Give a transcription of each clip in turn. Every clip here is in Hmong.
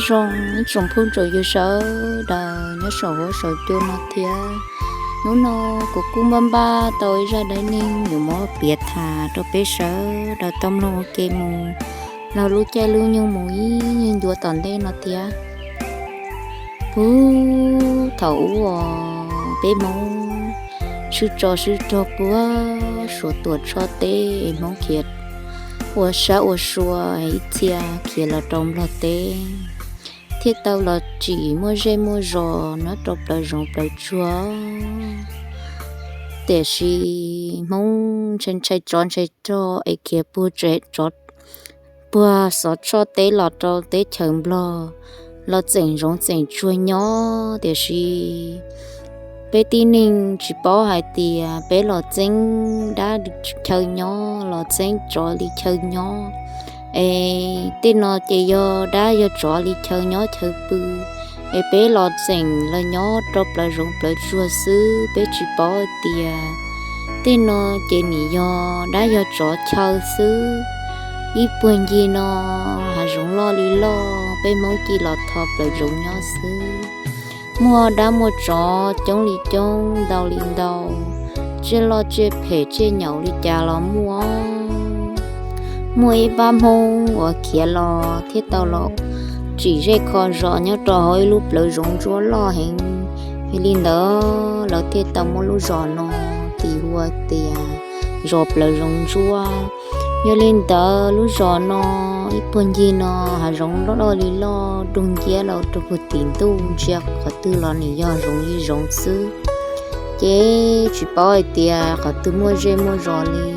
Zoo ib tsoom phooj tsoom ywg sawv daws nyob saum huab saum cua no thiab. Hnub no kuv kuj npaj npaj tau ib zaj dab neeg yuav muab piav tham rau peb sawv daws tau mloog ua ke mus laug lub caij lub nyoog mus ib nyuag ncua tom ntej no thiab. Puag thaum ub os, peb Hmoob sib tso sib rog puag Suav tuam tshoj teb es Hmoob khiav ua sab ua sua ib txhia khiav los rau Nplog teb, thiaj tau los tsim muaj zej muaj zos nyob rau plawv zoov plawv tsuag. Tiam sis Hmoob ntshai ntshai tsov ntshai rog es khiav puag tsev tsov puag xov tshoj teb los rau teb chaws Nplog los txeem zoov txeem tsuag nyob. Tiam sis peb tib neeg tsis paub hais tias peb los txeeb dab chaw nyob los txeeb tsov li chaw nyob, es tej no ces yog dab yog tsov li chaw nyob chaw pw, es peb los txeem los nyob rau plawv zoov plawv tsuag xwb, peb tsis paub hais tias tej no ces nim yog dab yog tsov chaw xwb. Ib puag ncig no hav zoov loj li loj, peb Hmoob cia los tho plawv zoov nyob xwb. Muaj dab muaj tsov coob li coob, ntau li ntau, tsiaj loj tsiaj phem tsiaj nyaum li cas los muaj. Muaj ib pab Hmoob uas khiav los thiaj tau los tsim zej kho zos nyob rau hauv ib lub plawv zoov ntsuab loj heev. Yog li ntawd lawv thiaj tau muab lub zos no tis hu tias zos plawv zoov ntsuab. Yog li ntawd lub zos no ib puag ncig no hav zoov loj loj li loj, dug nciab los rau puag tim ntuj, ntsia qhov twg los nws yog zoov li zoov xwb. Ces tsis paub hais tias qhov twg muaj zej muaj zos li,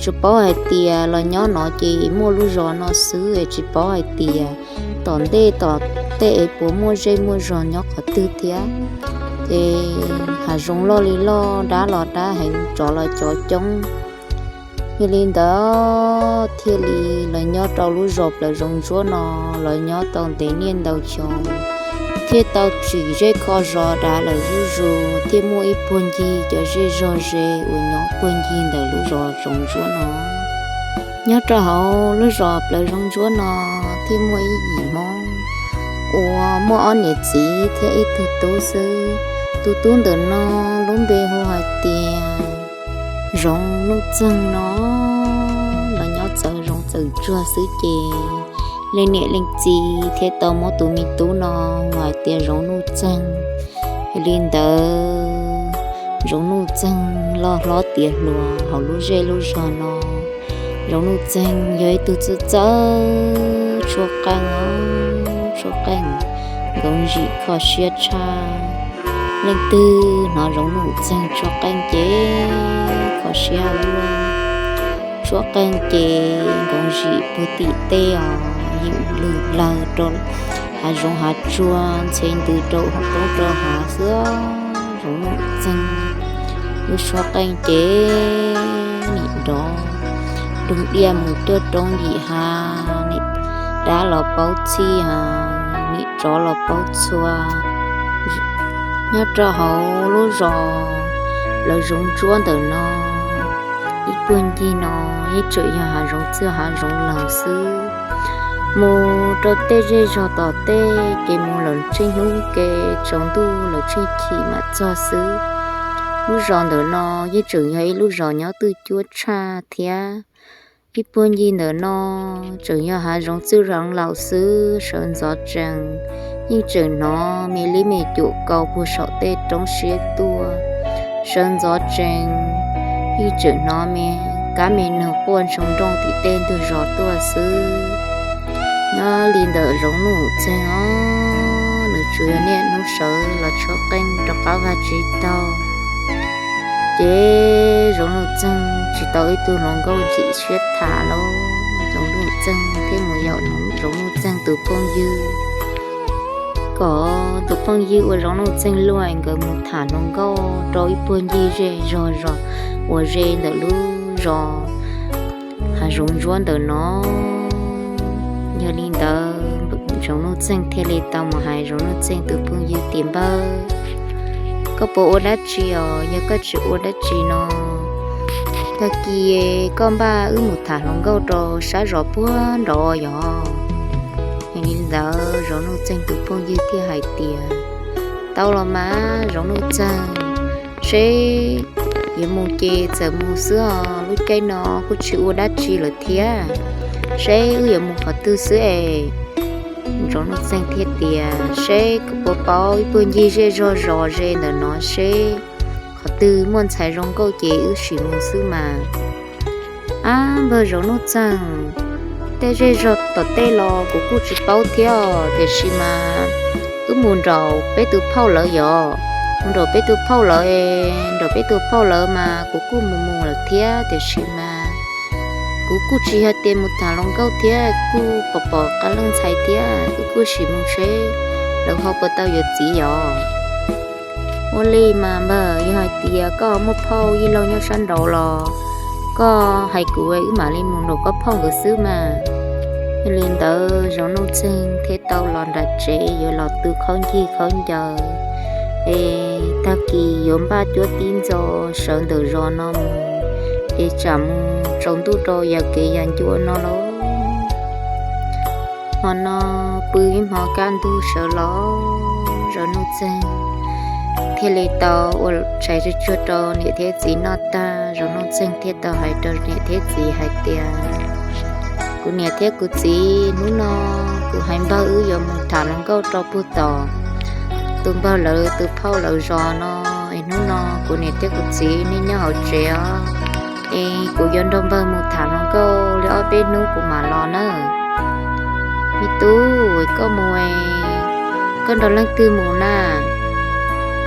tsuas paub hais tias los nyob no ces muaj lub zos no xwb, es tsis paub hais tias tom ntej tom tej es puas muaj zej muaj zos nyob qhov twg thiab. Ces hav zoov loj li loj, dab los dab heev, tsov los tsov coob. Yog li ntawd thiaj li los nyob rau lub zos plawv zoov ntsuab no, los nyob tau ntev niaj ntau xyoo, thiaj tau tsim zej kho zos dav lawm zuj zus, thiaj muaj ib puag ncig cov zej zog ze uas nyob puag ncig ntawm lub zos zoov ntsuab no. Nyob rau hauv lub zos plawv zoov ntsuab no thiaj muaj ib yim Hmoob uas muaj ob niam txiv thiab ib tug tub xwb. Tus tub ntawm no lub npe hu hais tias Zoov Nuj Txeeg no. Los nyob txawv zoov txawv tsuag xwb ces leej niam leej txiv thiaj tau muab tus me tub no hu hais tias Zoov Nuj Txeeg. Yog li ntawd Zoov Nuj Txeeg loj hlob tiav hluas hauv lub zej lub zog no. Zoov Nuj Txeeg yog ib tug txawj txawj tshuab qeej, tshuab qeej nkoos zim kho siab tshaj. Leej twg hnov Zoov Nuj Txeeg tshuab qeej ces kho siab ua luaj. Tshuab qeej ces nkoos zim puag tim tej os, yeem lwg lawg rau hav zoov hav tsuag, ntxhe ntws rau roob rau hav xwb. Zoov Nuj Txeeg lub tshuab qeej ces nim nrov dug diaj mus tuaj roob yim hav, nim dab los paub txhij hav, nim tsov los paub txhua. Nyob rau hauv lub zos plawv zoov ntsuab ntawm no, ib puag ncig no yeej tseem yog hav zoov txwj hav zoov laug xwb. Mus rau tej zej zog tom tej ces mus lawm tsheej hnub ke, tsaus ntuj lawm tsheej chim mam txog xwb. Lub zos ntawm no yeej tseem yog ib lub zos nyob twj cuab tshaj thiab. Ib puag ncig ntawm no tseem yog hav zoov txwj zoov laug xwb, sawv ntxov tsees yeej tseem hnov me lib me cum kaus puag saum tej roob siab tuaj. Sawv ntxov tsees yeej tseem hnov me kab me noog quaj ntshoo nrooj tim tej ntug zos tuaj xwb. Nyob li ntawm Zoov Nuj Txeeg os, nws tsuas yog niaj hnub sawv los tshuab qeej rov qab vaj tsis taug. Ces Zoov Nuj Txeeg tsis tau ib tug hluas nkauj ntxim siab tham lauj. Zoov Nuj Txeeg thiaj mus yaum Zoov Nuj Txeeg tus phooj ywg, kom tus phooj ywg uas Zoov Nuj Txeeg luaj nkawd mus tham hluas nkauj rau ib puag ncig zej zog zos uas ze ntawm lub zos hav zoov ntsuab ntawm no. Yog li ntawd Zoov Nuj Txeeg thiaj li tau mus hais Zoov Nuj Txeeg tus phooj ywg tias, Npawg, koj puas ua dab tsi os? Yog koj tsis ua dab tsi no, tag kis koj npaj wb mus tham hluas nkauj rau sab zos puag nraud yog? Yog li Ntawd Zoov Nuj Txeeg tus phooj ywg thiaj hais tias, tau los mas Zoov Nuj Txeeg, seb yuav mus ces txawm mus xwb os, lub caij no kuj tsis ua dab tsi lawm thiab, seb wb yuav mus qhov twg xwb es. Zoov Nuj Txeeg thiaj tias, seb kuv puas paub ib puag ncig zej zog zos ze ntawm no seb qhov twg muaj ntxhais zoo nkauj ces wb sim mus xwb mas. Ab npawg Zoov Nuj Txeeg, tej zej zog tom tej los kuv kuj tsis paub thiab os, tiam sis mas wb mus nraum peb tus phauj lawv yom, mus nraum peb tus phauj lawv es, nraum peb tus phauj lawv mas kuv kuj mus mus lawm thiab, tiam sis mas kuv kuj tsis yog tias mus tham hluas nkauj thiab, kuj pom pom qee leej ntxhais thiab, wb kuj sim mus seb lawv ho puas tau yuav txiv yom. Ua li mas npawg, yog hais tias koj muaj phauj yij laug nyob sab nraud los koj hais kuv, wb mam li mus nraum koj phauj nkawd xwb mas. Yog li ntawd Zoov Nuj Txeeg thiaj tau los nram tsev yuav los tu khaub ncig khaub ncaws, es tag kis yuav npaj cuab tib ntxo sawv ntawm zos no mus, es tsam mus tsaus ntuj rau yam kev yam ncua no lauj. Hmo no pw ib hmo kaj ntug sawv los, Zoov Nuj Txeeg thiaj li tau ua tshais tsuag tsuag rau niam thiab txiv noj tag, Zoov Nuj Txeeg thiaj tau hais rau niam thiab txiv hais tias, kuv niam thiab kuv txiv, hnub no kuv hais npawg wb yuav mus tham hluas nkauj rau puag tom tus npawg lawv tus phauj lawv zos no, es hnub no kuv niam thiab kuv txiv nej nyob hauv tsev os, es kuv yuav nrog npawg mus tham hluas nkauj li ob peb hnub kuv mam los nawb. Me tub, koj mus, koj nrog leej twg mus na?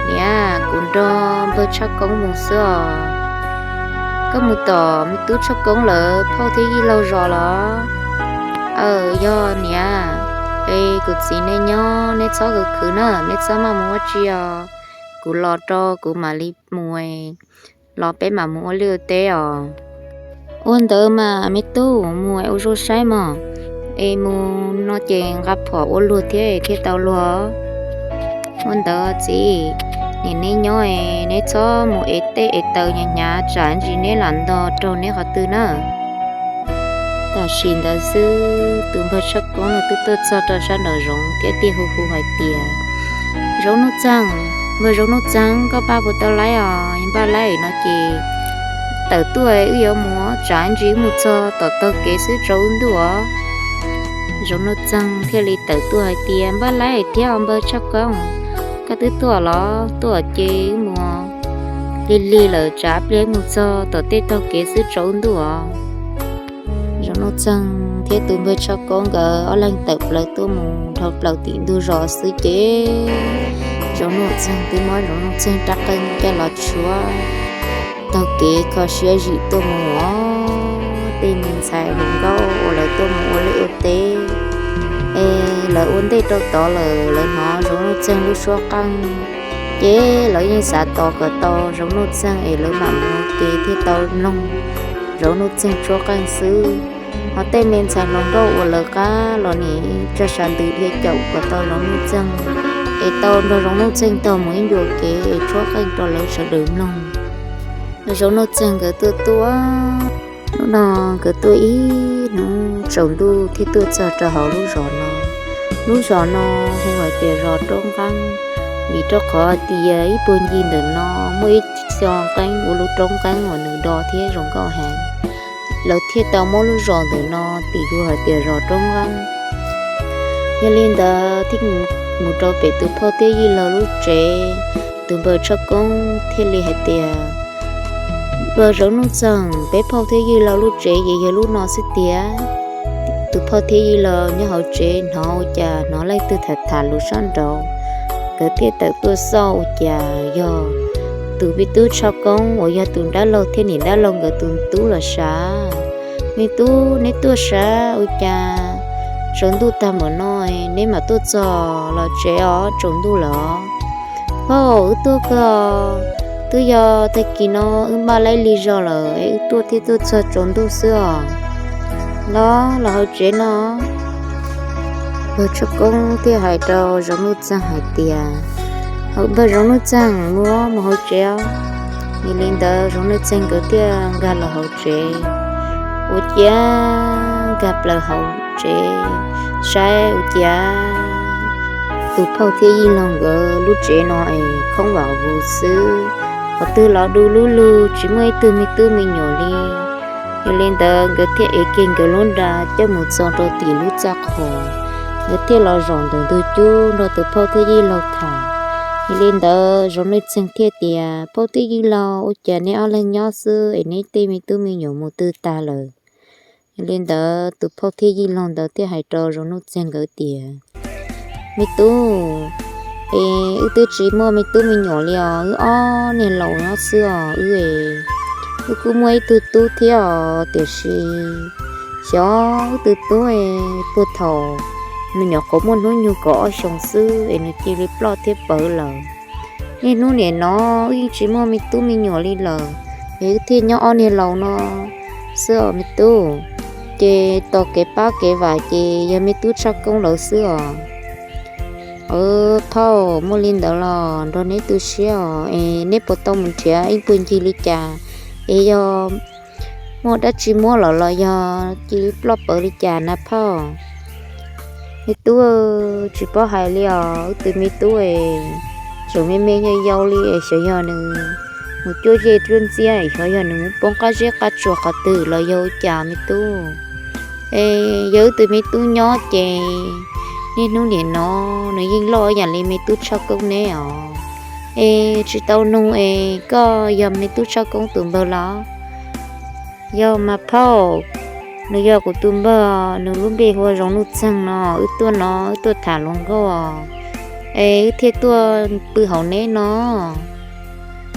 Niam, kuv nrog npawg Tshaj Koob mus xwb os. Koj mus tom me tub Tshaj Koob lawv phauj thiab yij laug zos los? Aw, yog niam. Es kuv txiv nej nyob, neb txhob khwv khwv na, neb txhob maj mus ua tsi os. Kuv los rau kuv mam li mus, los peb mam mus ua liaj ua teb os. Ua ntawd mas me tub, mus ua zoo saib mog, es mus no ces nqa phom ua luag thiab thiaj tau luag. Ua ntawd txiv, niam neb nyob, neb txhob mus ev tej ev taws hnyav hnyav tsam ntsis neb lam ntog raug neb qhov twg na. Tam sim ntawd xwb tus npawg Tshaj Koob nws twb tuaj txog rau sab nraum zoov thiab thiaj hu hu hais tias, Zoov Nuj Txeeg, npawg Zoov Nuj Txeeg, koj npaj puas tau laib os? Npaj laib no ces tawm tuaj wb yuav mus tsam ntsis wb mus txog tom taug kev xwb tsaus ntuj os. Zoov Nuj Txeeg thiaj li tawm tuaj hais tias, Npaj laib thiab os npawg Tshaj Koob, koj twb tuaj los? Tuaj ces wb mus lig lig lawm tsam pliag wb mus txog tom tej taug kev xwb tsaus ntuj os. Zoov Nuj Txeeg thiab tus npawg Tshaj Koob nkawd ob leeg tawm plaws tuaj mus dhau plaws tim ntug zos xwb ces Zoov Nuj Txeeg twb muab Zoov Nuj Txeeg rab qeej coj los tshuab taug kev kho siab zim tuaj mus os. Tej me ntxhais hluas nkauj uas lawv tuaj mus ua liaj ua teb es lawv ua ntej rau tod lawm, lawv hnov Zoov Nuj Txeeg lub suab qeej ces lawv yeej xav tos kom tau Zoov Nuj Txeeg es lawv mam mus ua ke thiaj tau mloog Zoov Nuj Txeeg tshuab qeej xwb. Ho tej me ntxhais hluas nkauj uas lawv qab los nim tsa sas ntws dhia caum kom tau Zoov Nuj Txeeg es tau nrog Zoov Nuj Txeeg taug mus ib ncua kev es tshuab qeej rau lawv sawv daws mloog. Zoov Nuj Txeeg nkawd tuaj tuaj, hnub no nkawd tuaj ib hnub tsaus ntuj thiaj tuaj txog rau hauv lub zos no. Lub zos no hu hais tias zos Roob Nqeeb, vim rau qhov hais tias ib puag ncig ntawm no muaj ib xyo nqeeb ua lub roob nqeeb uas nws do thiab zoo nkauj heev, lawv thiaj tau muab lub zos ntawm no tis hu hais tias zos Roob Nqeeb. Yog li ntawd thiaj mus rau pem tus phauj thiab yij laug lub tsev, tus npawg Tshaj Koob thiaj li hais tias, Npawg Zoov Nuj Txeeg, peb phauj thiab yij laug lub tsev ces yog lub no xwb tiag. Tus phauj thiab yij laug nyob hauv tsev hnov ua cas hnov leej twg tham tham lus sab nraud, nkawd thiaj tawm tuaj xauj ua cas yog tus me tub Tshaj Koob uas yog tus dab laug thiab niam dab laug nkawd tus tub los sav. Me tub, neb tuaj sav ua cas tsaus ntuj tag npaum no neb mam tuaj txog los tsev os, tsaus ntuj lawm. Phauj, wb tuaj kawg os, twb yog tag kis no wb npaj laib lig zog lawm es wb tuaj thiaj tuaj txog tsaus ntuj xwb os. Los, los hauv tsev no. Npawg Tshaj Koob thiaj hais rau Zoov Nuj Txeeg hais tias, Npawg Zoov Nuj Txeeg, mus, mus hauv tsev os. Yog li ntawd Zoov Nuj Txeeg nkawd thiaj nkag los hauv tsev. Ua ciav nkag plaws hauv tsev, saib ua cas tus phauj thiab yij laug nkawd lub tsev no es khoob vam vus xwb, qhov twg los du lub lug tsis muaj ib tug me tub me nyuam li. Yog li ntawd nkawd thiaj ev kiag nkawd lub nra coj mus txog rau tim lub txaj qhua, nkawd thiaj los zaum ntawm ntug cub nrog tus phauj thiab yij laug tham. Yog li ntawd Zoo Nuj Txeeg thiaj tias, Phauj thiab yij laug, ua cas neb ob leeg nyob xwb es neb tej me tub me nyuam mus twg tag lawm? Yog li ntawd tus phauj thiab yij laug ntawd thiaj hais rau Zoo Nuj Txeeg nkawd tias, Me tub, es wb twb tsis muaj me tub me nyuam li os, wb ob niag laus nyob xwb os. Wb, wb kuj muaj ib tug tub thiab os, tiam sis xyov wb tus tub es puag thaum nws nyuam qhuav muaj hnub nyoog kaum ob xyoos xwb es nws cia li ploj thiab pawv lawm. Niaj hnub nim no wb yeej tsis muaj me tub me nyuam li lawm, es wb thiaj nyob ob niag laus no xwb os me tub. Ces tos kev pab kev vam ces yog me tub Tshaj Koob lawv xwb os. Phauj, muaj li ntawd los nrog neb tu siab os, es neb puas tau mus nrhiav ib puag ncig li cas, es yog muaj dab tsi muab los los yog cia li ploj pawv li cas na phauj? Me tub, tsis paub hais li os, wb tus me tub es tseem me me yau yau li es xyov yog nws mus cuab zej cuab ntxiab, xyov yog nws mus poob qab zeb qab tsuas qhov twg los yog ua cas me tub. Es yog wb tus me tub nyob ces niaj hnub nim no nws yeej loj ib yam li me tub Tshaj Koob neb os. Es tsis tau nug es koj yog me tub Tshaj Koob tus npawg los? Yog mas phauj, nws yog kuv tus npawg, nws lub npe hu ua Zoo Nuj Txeeg no, wb tuaj no wb tuaj tham hluas nkauj es wb thiaj tuaj pw hauv neb no.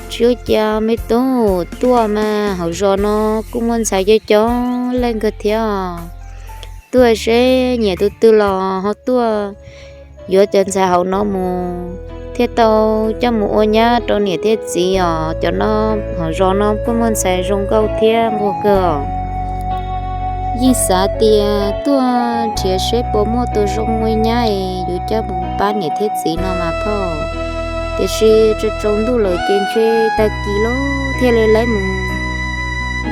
Tsis ua cas me tub, tuaj mas hauv zos no kuj muaj ntxhais coob coob leej kawg thiab. Tuaj seb nyiam tus twg los ho tuaj yuav cov ntxhais hauv no mus thiaj tau coj mus ua nyab rau niam thiab txiv os. Cov no hauv zos no kuj muaj ntxhais zoo nkauj thiab nquag kawg os. Yeej xav tias tuaj nrhiav seb puas muaj tus zoo ua nyab es yuav coj mus pab niam thiab txiv no mas phauj. Tiam sis tsaus ntuj lawm ces ntshe tag kis los thiaj li lawv mus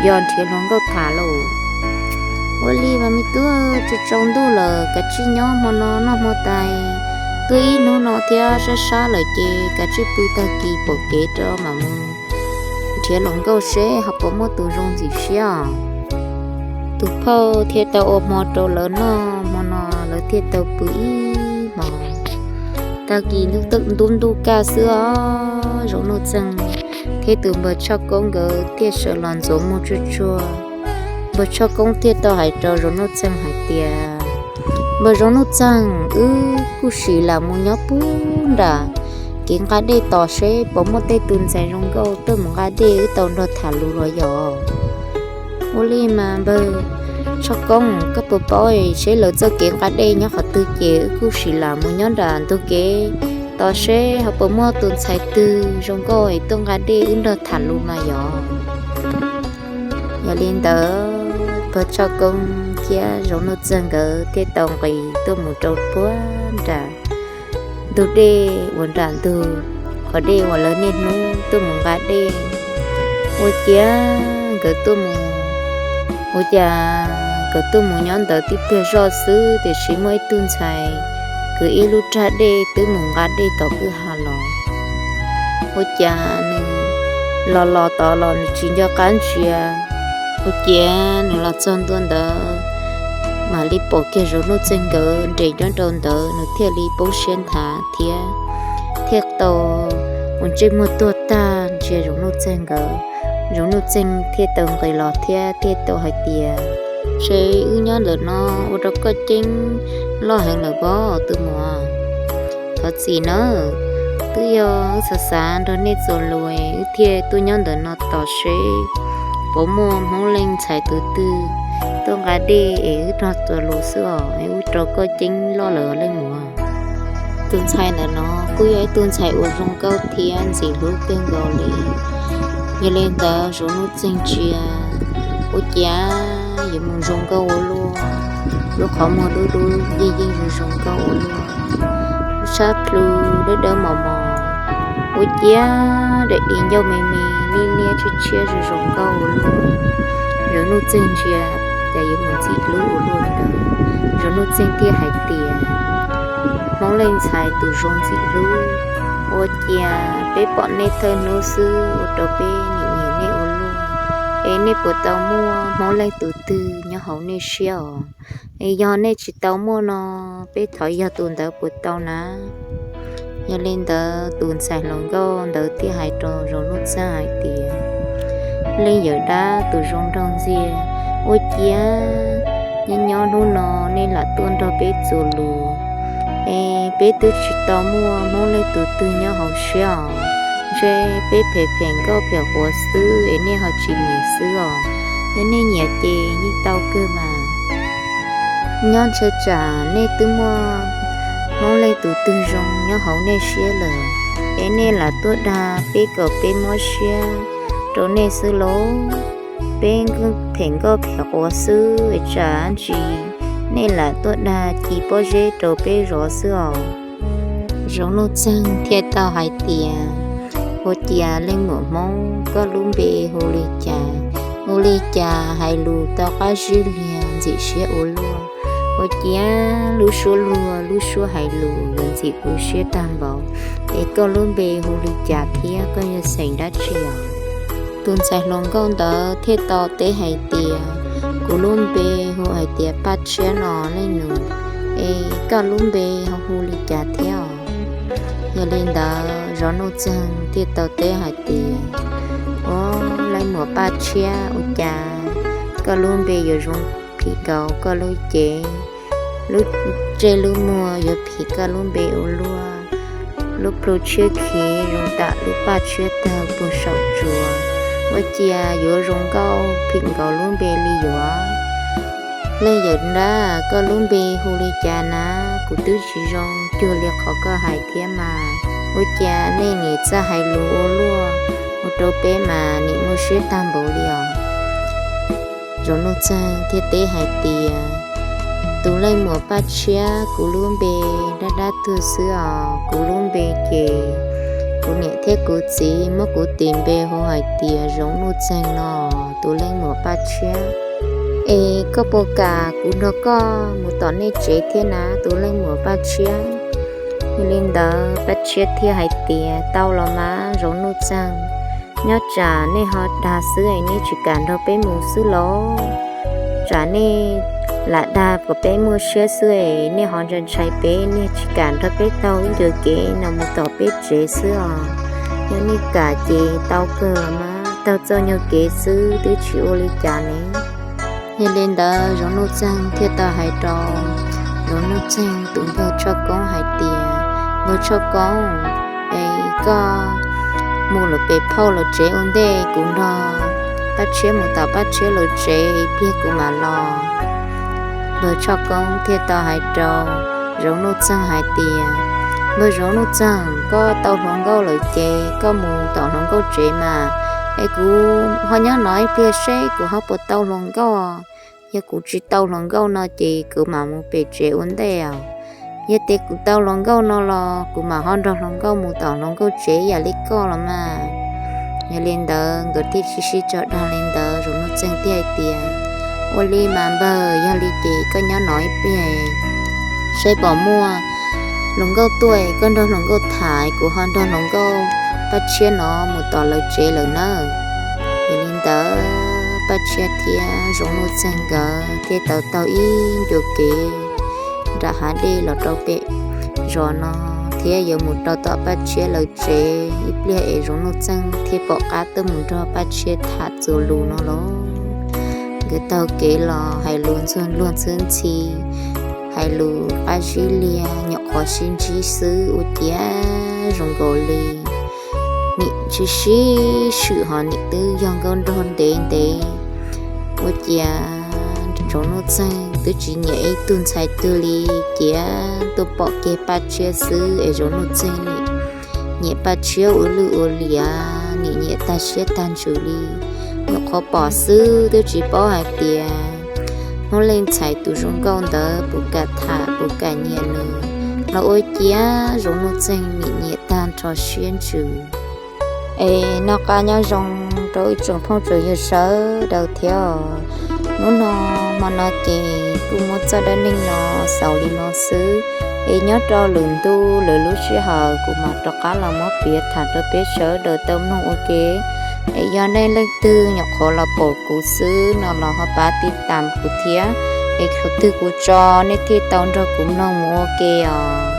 yos nrhiav hluas nkauj tham lauj. Ua li mas me tub, tsaus ntuj lawm kav tsij nyob hmo no noj hmo tas, tuaj ib hnub no thiab sab sab lawm ces kav tsij pw tag kis pom kev rau mam mus nrhiav hluas nkauj seb ho puas muaj tus zoo ntxim siab os. Tus phauj thiaj tau ua hmo rau lawv noj, hmo no lawv thiaj tau pw ib hmos. Tag kis ntub ntuj kaj xwb os, Zoo Nuj Txeeg thiab tus npawg Tshaj Koob nkawd thiaj sawv los ntxuav muag tsuag tsuag. Npawg Tshaj Koob thiaj tau hais rau Zoo Nuj Txeeg hais tias, Npawg Zoo Nuj Txeeg, wb kuj sim lam mus nyob pub nram kev nqa dej tos seb puas muaj tej tus ntxhais zoo nkauj tuaj mus nqa dej wb tau nrog tham lus los yog. Ua li mas npawg Tshaj Koob, koj puas paub seb lawv txoj kev nqa dej nyob qhov twg ces wb kuj sim lam mus nyob nram ntug kev tos seb ho puas muaj tus ntxhais twg zoo nkauj es tuaj nqa dej wb nrog tham lus mas yog. Yog li ntawd npawg Tshaj Koob thiab Zoo Nuj Txeeg nkawd thiaj tau nqis tuaj mus rau puag nram ntug dej uas nram ntug qhov dej uas lawv niaj hnub tuaj mus nqa dej. Ua ciav nkawd tuaj mus, ua cas nkawd tuaj mus nyob ntawd tib pliag zoj xwb tiam sis muaj ib tug ntxhais kwv ib lub raj dej twb mus nqa dej tom kwj ha los. Ua cas nws los los tod los nws tsis nco qab ntsia. Ua ciav nws los txog ntua ntawd mam li pom kiag Zoo Nuj Txeeg nkawd nres nyob rau ntawd, nws thiaj li poob siab nthav thiab thiaj tau ua ntsej muag tuag tag ntsia Zoo Nuj Txeeg nkawd. Zoo Nuj Txeeg thiaj tau nqis los thiab thiaj tau hais tias, Ntshe wb nyob ntawm no ua rau koj ceeb loj heev lawm pob tus muam. Thov txim nawb, twb yog wb xav xav nrog nej txuas lus es wb thiaj tuaj nyob ntawm no tos seb puas muaj Hmoob leej ntxhais tus twg tuaj nqa dej es wb nrog txuas lus xwb os, es ua rau koj ceeb loj lawm leej muam. Tus ntxhais ntawm no kuj yog ib tug ntxhais uas zoo nkauj thiab ntxim hlub kawg nkaus li. Yog li ntawd Zoo Nuj Txeeg ntsia, ua ciav yuav mus zoo nkauj ua luaj, lub qhov muag dub dub yeej yeej zoo zoo nkauj ua luaj, lub sab plhu dawb dawb mos mos, ua ciav daim di ncauj me me liab liab tshiab tshiab zoo zoo nkauj ua luaj. Zoo Nuj Txeeg ntsia cas yuav mus ntxim hlub ua luaj li ntawd. Zoov Nuj Txeeg thiaj hais tias, Hmoob Leej Ntxhais tus zoo ntxim hlub, ua cas peb pom nej thawj hnub xwb ua rau peb nim nyiam nej ua luaj, es nej puas tau muaj Hmoob Leej tus twg nyob hauv nej siab os? Es yog nej tsis tau muaj no, peb thov yog tus ntawd puas tau na? Yog li ntawd tus ntxhais hluas nkauj ntawd thiaj hais rau Zoov Nuj Txeeg hais tias, Leej yawm dab tus zoo nraug ntxiag, ua ciav nyob nyob hnub no nej lam tuaj nrog peb txuas lus, es peb twb tsis tau muaj Hmoob Leej tus twg nyob hauv siab os. Ntshe peb phem phem nkauj phem quav xwb es nej ho tsis nyiam xwb os. Yog nej nyiam ces yeej tau kawg mas. Nyob ntshe tsam nej twb muaj Hmoob Leej tus twg zoo nyob hauv nej siab lawm, es nej lam tuaj dag peb kom peb mob siab rau nej xwb lauj. Peb phem nkauj phem quav xwb es tsam ntsis nej lam tuaj dag ci pob zeb rau peb zov xwb os. Zoov Nuj Txeeg thiaj tau hais tias, Ua ciav leej muam Hmoob, koj lub npe hu li cas? Hu li cas hais lus tau qab zib liag ntxim siab ua luaj? Ua ciav lub suab luag lub suab hais lus yuav ntxim kuv siab tag npaum, es koj lub npe hu li cas thiab koj yog xeem dab tsi os? Tus ntxhais hluas nkauj ntawd thiaj tau teb hais tias, Kuv lub npe hu hais tias Paj Tshiab no leej nus, es koj lub npe ho hu li cas thiab os? Yog li ntawd Zoov Nuj Txeeg thiaj tau teb hais tias, Ua, leej muam Paj Tshiab, ua cas koj lub npe yuav zoo phim nkaus koj lub cev, lub ntsej lub muag yuav phim koj lub npe ua luaj, lub plhu tshiab khiv zoo tam lub paj tshiab tawg puag saum tsuas, ua ciav yuav zoo nkauj phim nkaus lub npe li yuav? Leej yawm dab, koj lub npe hu li cas na? Kuv twb tsis zoo cuag li qhov koj hais thiab mas, ua cas nej nim txawj hais lus ua luaj, ua rau peb mas nim muaj siab tag npaum li os. Zoov Nuj Txeeg thiaj teb hais tias, Tus leej muam Paj Tshiab, kuv lub npe dab dab tuag xwb os, kuv lub npe ces kuv niam thiab kuv txiv muab kuv tis npe hu hais tias Zoov Nuj Txeeg no, tus leej muam Paj Tshiab. Es koj puas kam kuv nrog koj mus tom nej tsev thiab na, tus leej muam Paj Tshiab? Yog li ntawd Paj Tshiab thiaj hais tias, Tau los mas Zoov Nuj Txeeg, nyob tsam nej ho dag xwb es nej tsis kam nrog peb mus xwb los? Tsam nej lam dag kom peb muaj siab xwb es nej ho ntshai ntshai peb, nej tsis kam nrog peb taug ib ncua kev no mus tom peb tsev xwb os. Yog nej kam ces tau kawg los mas, taug txoj nyuag kev xwb twb tsis ua li cas ne. Yog li ntawd Zoov Nuj Txeeg thiaj tau hais rau Zoov Nuj Txeeg tus npawg Tshoj Koob hais tias, Npawg Tshoj Koob, es koj mus lawm pem phauj lawv tsev ua ntej, kuv nrog Paj Tshiab mus tom Paj Tshiab lawv tsev, ib pliag kuv mam los. Npawg Tshoj Koob thiaj tau hais rau Zoov Nuj Txeeg hais tias, Npawg Zoov Nuj Txeeg, koj tau hluas nkauj lawm ces koj mus tom hluas nkauj tsev mas, es kuv ho nyob no ib pliag seb kuv ho puas tau hluas nkauj. Yog kuv tsis tau hluas nkauj no ces kuv mam mus pem tsev ua ntej os. Yog tias kuv tau hluas nkauj no los kuv mam ho nrog hluas nkauj mus tom hluas nkauj tsev ib yam li koj los mas. Yog li ntawd nkawd thiaj sib sib tso dag li ntawd, Zoov Nuj Txeeg thiaj hais tias, Ua li mas npawg, yog li ces koj nyob no ib pliag, seb pom muaj hluas nkauj tuaj koj nrog hluas nkauj tham, kuv ho nrog hluas nkauj Paj Tshiab no mus tom lawv tsev lawm nawb. Yog li ntawd Paj Tshiab thiab Zoov Nuj Txeeg nkawd thiaj tau taug ib ncua kev nram hav dej los rau pem zos no, thiab yuav mus rau tom Paj Tshiab lawv tsev ib pliag es Zoov Nuj Txeeg thiaj pom qab tuaj mus nrog Paj Tshiab tham txuas lus no los. Nkawd taug kev los hais lus ntxuag luag ntxhwb ntxhi, hais lus qab zib liag, nyuam qhuav sib ntsib xwb ua ciav zoo nkaus li nim tsis sib swm ho nim twb yog nkauj nraug ntev ntev. Ua ciav Zoov Nuj Txeeg twb tsis nyiam ib tug ntxhais twg li, cia tuaj pom kiag Paj Tshiab xwb es Zoov Nuj Txeeg nim nyiam Paj Tshiab ua lwj ua liam, nim nyiam tag siab tag ntsws li. Nyuam qhuav pom xwb twb tsis paub hais tias Hmoob Leej Ntxhais tus zoo nkauj ntawd puas kam tham puas kam nyiam nws los ua ciav Zoov Nuj Txeeg nim nyiam tag nrho siab ntsws. Es noj qab nyob zoo rau ib tsoom phooj tsoom ywg sawv daws thiab os. Hnub no, hmo no ces kuj muab txoj dab neeg no xaus li no xwb. Es nyob rau lwm ntu lwm lub sij hawm kuv mam rov qab los muab piav tham rau peb sawv daws tau mloog ua ke. Es yog nej leej twg nyuam qhuav los pom kuv xwb no los ho pab tij tam kuv thiab, es thaum twg kuv tso nej thiaj tau nrog kuv mloog mus ua ke os.